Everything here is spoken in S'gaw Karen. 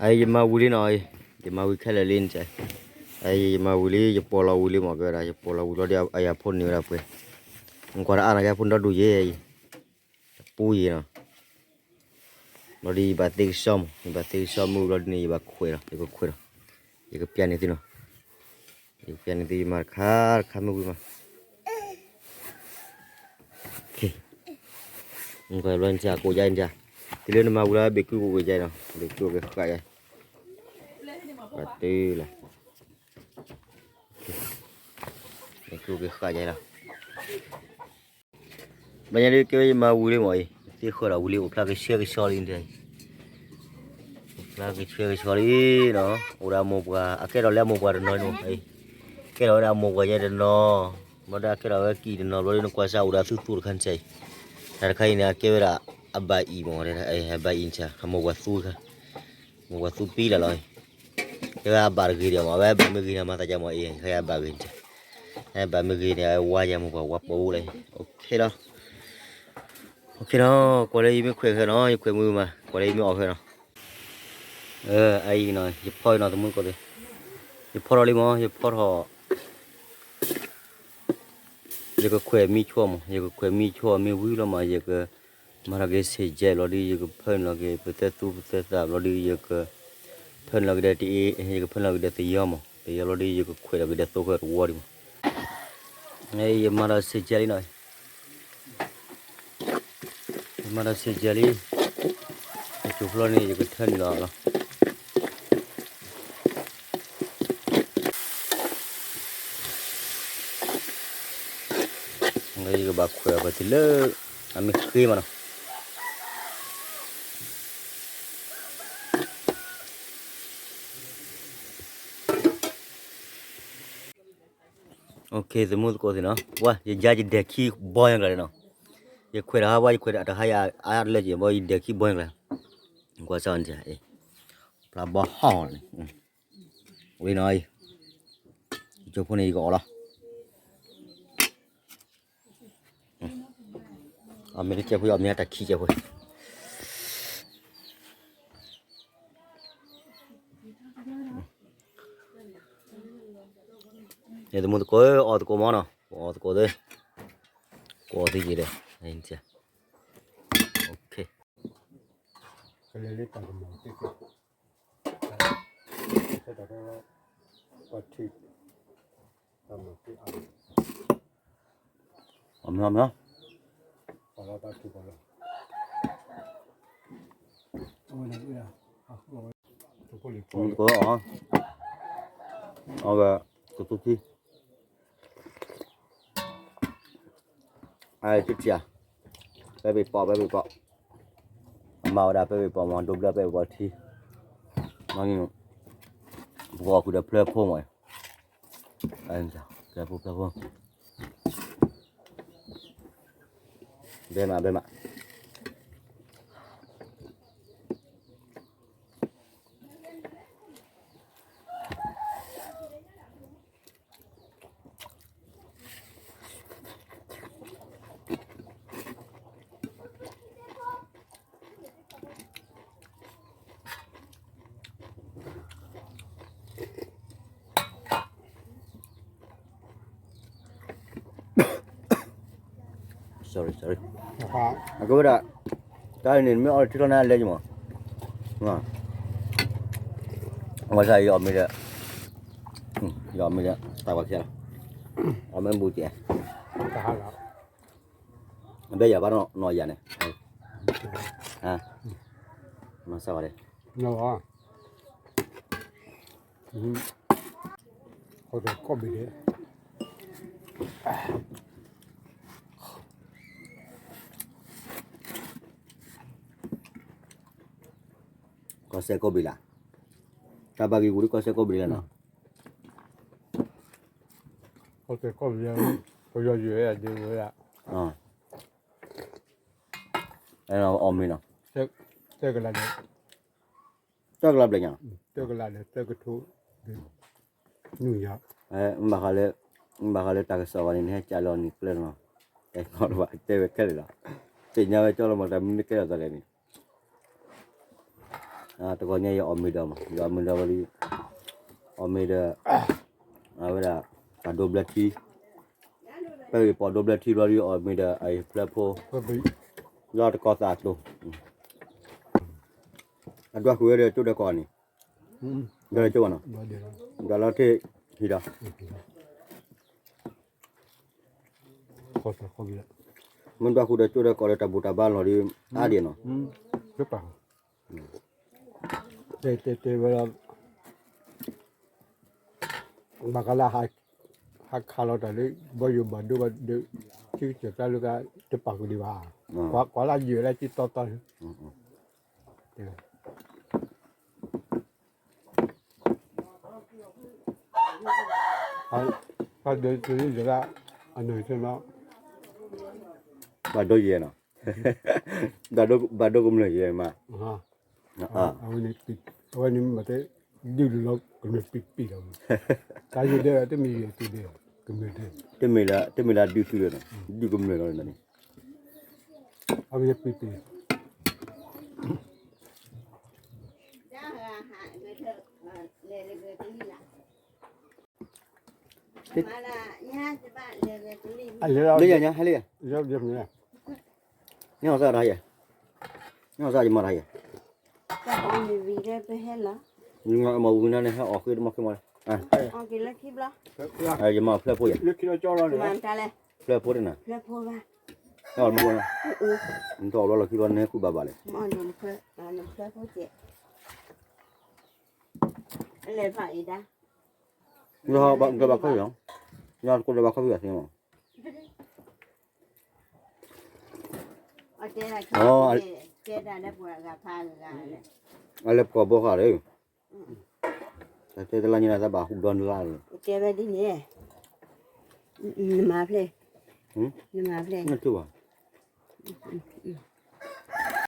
အံၤ ယမၤဝံၤလံနီၤ, ယမၤဝံၤခဲလၢာ်လံန့ၣ်, အံၤ ယမၤဝံၤလံ ယပိာ်လီၤဝံၤလံမ့ၢ်ကဲဝဲဒၣ် ယပိာ်လီၤဝံၤလီၤဒီးအယၤဖိန့ၢ်ဝဲဒၣ်ပှဲၤ, နကွၢ်တအါနီၤ ကဲဖိဒီဒူၣ်ယဲအံၤ, တပူၤယဲနီၤ, လီၤဒီးယဘၣ်သ့ကစီမ့ၢ် ယဘၣ်သ့ကစီမ့ၢ်လီၤဒ်န့ၣ် ယဘၣ်ခွဲးလီၤ ယကခွဲးလီၤ, ယကပျၢ်န့ၢ်သုနီၤ, ယကပျၢ်န့ၢ်သု ယမၤတခါတခါမ့ၢ်ဝံၤမး ကဘျီနထၢကိးယါနထၢ, တုၤလၢနမၤဝံၤလီၤ ဘ့ၣ်ကုၢ်ကိးက့ၤယါနီၤ ဘ့ၣ်ကုၢ်က့ၤဃာ်ယါ, ပှၤတုၤလီၤ, ဘ့ၣ်ကုၢ်က့ၤဃာ်ယါလီၤ, ဘၣ်ညါဒ်ကဲဝဲယမၤဝံၤလံမ့ၢ်အံၤ သ့ဃၢၤဒီးဝံၤလံ အိၣ်ဖျါကဆှဲကဆှီလံန့ၣ် အိၣ်ဖျါကဆှဲကဆှီလံနီၤ, အိၣ်ဒီးအမိၢ်ပှၢ် အကဲထီၣ်လၢအမိၢ်ပှၢ်တနီၤန့ၣ်မ့ၢ်အံၤ, ကဲထီၣ်ဝဲဒၣ်အမိၢ်ပှၢ်ယဲတနီၤ, ဘျီဒီးအကဲထီၣ်ဝဲကံၢ်တနီၤ ဘျီဒီးနကွၢ်စၢ်အိၣ်ဒီးသူသူတခါန့ၣ်အံၤ, တၢ်တခါအံၤန့ၣ် အကဲဝဲဒၣ် အဘၣ်အံၤမ့ၢ် အဘၣ်အံၤန့ၣ် အမိၢ်ပှၢ်သူတခါ, မိၢ်ပှၢ်သူပံလၢ်လီၤ, ကဲဝဲအဘၣ်တဂ့ၤဒီးမ့ၢ် အဝဲဘၣ်မ့ၢ်ဂ့ၤန့ၣ် မၤသးကမ့ၢ်အံၤ ကဲအဘၣ်ဂ့ၤန့ၣ်, အဘၣ်မ့ၢ်ဂ့ၤန့ၣ် အဝဲဝါယဲမိၢ်ပှၢ်ဝါပိာ်လၢ, အိၣ်ခ့လီၤ အိၣ်ခ့နီၤ, ကွၢ်လၢယမ့ၢ်ခွဲးဃဲနီၤ ယခွဲးမုာ်မး ကွၢ်လၢယမ့ၢ်အီၣ်ဃဲနီၤ, အံၤနီၤ ယဖီအံၤနီၤ သမူသကိးသ့ၣ်, ယဖီထီၣ်လံမ့ၢ် ယဖီထီၣ်, ယကခွဲးမံဆိမ့ၢ် ယကခွဲးမံဆိမ့ၢ်ဝံၤလီၤမး ယက မၤထီၣ်က့ၤဆံးကဲဘျီဒီး ယကဖၢနုာ်လီၤက့ၤ ပသဲသူပသဲသးဘျီဒီး ယက ဖၢနုာ်လီၤက့ၤဒီးတအ့ ယကဖၢနုာ်လီၤက့ၤဒီးသယီမး သယီဘျီဒီး ယကခွဲးလီၤက့ၤဒီးသိဃဲတဝီဒံးမး, ယမၤထီၣ်ဆံးကဲလံနီၤ, ယမၤထီၣ်ဆံးကဲလံ, ယစိၤဖျီန့ၣ် ယကထၢနုာ်လီၤလီၤ ယကဘၣ်ခွဲးအီၤပတုၤလၢ အမ့ၢ်ဃ့မးနီၤ, သမူသကိးသ့ၣ်နီၤ ဝဲ ယယါယဒဲးခံဘီညါကျါန့ၣ်နီၤ, ယခွဲးတဟါဝဲ ယခွဲးတဟါယၤအါတလၢက့ၤ ဘီယဒဲးခံဘီညါကျါ, ကွၢ်စၢ်န့ၣ် ဖျါဘီဟီၣ်န့ၣ်, ဝံၤနီၤ, ယစိၤဖိန့ၣ် ယကအီၣ်လီၤ အမ့ၢ်တကဲဖိ အမ့ၢ်တၢ်ခံကဲဖိ, ယသမူသကိး အီၣ်သကိးမးနီၤ ပအီၣ်သကိးသ့, ကအီၣ်သ့ယဲဒီး, ကလဲၤလၢတၢ်ကမၤသ့ၣ်သ့ၣ်, ဆဲတၢ်ဖဲ ပှၤထံၣ် တၢ်မၤသ့ၣ်အါ, အမ့ၢ်အမ့ၢ်, ပှၤလၢတၢ်ထံၣ်ပှၤလၢ, ကီး, အဝဲ, ကသူထံ အတထံၣ်ဧါ, ပဲဘ့ၣ်ပီး ပဲဘ့ၣ်ပီး, အမၤဝဲဒၣ်ပဲဘ့ၣ်ပီးမး ဒိဘျၢပဲဘ့ၣ်ပီးထံ, မ့ၢ်န့ၣ်, ပကအီၣ်ဃုာ်ဒီးဖျၢၣ်ဖိမး, ဖျၢၣ်ဖိ ဖျၢၣ်ဖိ, ဘဲမး ဘဲမး sorry sorry, အကဝဲဒၣ်, တၢ်အံၤန့ၣ် မ့ၢ်အီၣ်ထံလီၤန့ၣ် အလဲၤယမး, မၤစၢ်ယအီၣ်မ့ၢ်ဒီး, ယအီၣ်မ့ၢ်ဒီး တၢ်ပှၤခံဂၤလီၤ, အီၣ်မ့ၢ်ဘူးကဲ, ဘဲယၤဘၣ်နီၢ်ယၤန့ၣ်, မၤစၢ်ဝဲ, ကီၢ်စဲၣ်ကီၢ်ဘ့ၣ်, ကီၢ်စဲၣ်ကီၢ်ဘ့ၣ်လၢ်, တၢ်ဘၣ်ဂ့ၢ်ဂူာ်ဒ်ကီၢ်စဲၣ်ကီၢ်ဘ့ၣ်လၢ်နီၤ, ကီၢ်စဲၣ်ကီၢ်ဘ့ၣ်, ပယီၤယွဲၢ်ဒ်ဝဲဒၣ်, အီၣ်မ့ၢ်နီၤ, တၢ်ကလးဒီး, တၢ်ကလးဘျဲၣ်ညါ, တၢ်ကလးဒီး တၢ်ကထိ, နုာ်ယၤ, ဘၣ်ဃးလၢ, ဘၣ်ဃးလၢတၢ်ကစီၣ်ဘၣ်န့ၣ် နဟဲကးလီၤနံၤကျဲလီၤ, တဲဝဲခဲလၢာ်လီၤ, သ့ၣ်ညါဝဲကၠီလီၤမး တၢ်မနုၤကဲလီၤသးလဲၣ်န့ၣ် တဂီၤညါယအီၣ်မ့ၤဒီးမး ယအီၣ်မ့ၤဒီးဝဲလံ အီၣ်မ့ၤဒီး အဝဲဒၣ် ပှၤဒိဘျၢထံ ဖဲဂ့ၤပိာ်ဒိဘျၢထံဘျီဒ် အီၣ်မ့ၤဒီးအဖျၢၣ်ဖိ လီၤတကီၢ်သးတိၤ အဒွးဃုာ်ဝဲဒီးကၠိဒီးကီၢ်န့ၣ် ဒီးကၠိဘၣ်နီၤ ဒီးလီၤထံၣ်ဟံးဒီး မ့ၢ်ဒွးဃုာ်ဒီးကၠိဒီးကီၢ်ဒီးတၢ်ဘူၣ်တၢ်ဘါလီၤဒီး အါဒံးနီၤ တဲတဲတဲဝဲဒၣ် ဘၣ်ဃးလၢ ဟးခးလီၤတၢ်လၢ ဘီယိၤဘၣ်ဒိဘၣ်ဒိ ထံကစၢၢ်ကျါလၢက တပာ်ကဒံးဘၣ် ကွၢ်လၢယံာ်လၢကၠံတီတီ ဘၣ်ဒိယဲၢ်နီၤ ဘၣ်ဒိကမျၢၢ်ယဲၢ်မး အဝဲန့ၣ်မ့ၢ်တဲ ဒုးလီၤကမျၢၢ်ပံၤပံၤလီၤ တၢ်ယိၤဒဲးတမ့ၢ်ယဲၢ်သုဒဲး ကမျၢၢ်ဒဲး တမ့ၢ်လၢဒုးသုလၢၤနီၤ ဒုးကမျၢၢ်လီၤန့ၣ် အဝဲပံၤပံၤ လၢညါညါဟဲလၢယၤ န့ၣ်အီၤစၢ်တဟါယဲ န့ၣ်အီၤစၢ်ယမၤတဟါယဲ မၤဝံၤန့ၣ်ဟဲအီၣ်ဃ့တမီၢ်ခံမီၢ်လၢ ယမၤအီၣ်ဖျၢၣ်ဖိယဲ ဖျၢၣ်ဖိတနၤ ဖျၢၣ်ဖိ နတအီၣ်ဘျီလီၤခံဘျီန့ၣ်ဟဲဃုဘၣ်ဘၣ်လဲၣ် နဘၣ်ခီဖျိ နကိးဒီးဘၣ်ခီဖျိအသ့မး အလဲၤပကီၢ်ဘီဃာ်လၢ တၢ်တဲတလါညါန့ၣ် သးဘၣ်ဟူဒီနလါလၢ တဲဝဲဒ်န့ၣ် နမၤဖျဲၣ် နမၤဖျဲၣ် နထူဘၣ်